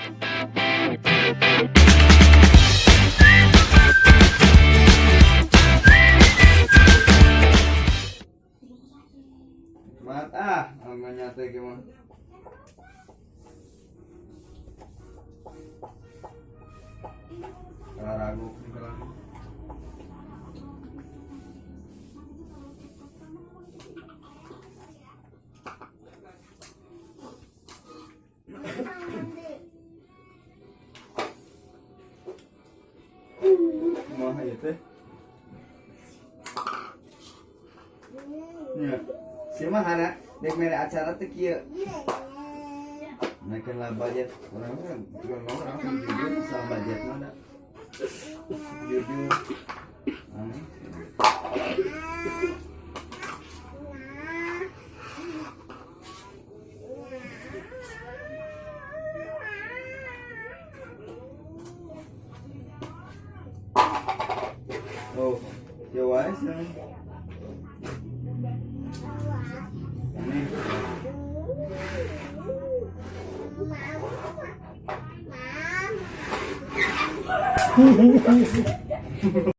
Mat ah, namanya teh gimana? Ragu nih. Kumaha ieu teh? Nya. Sia mah hana dek mere acara teh kieu. Naikkeun lah budget. Urang mah cuma mau urang mah jujur masalah budget mah da. Jujur. Aneh. Oh, ya wae sih. Ini.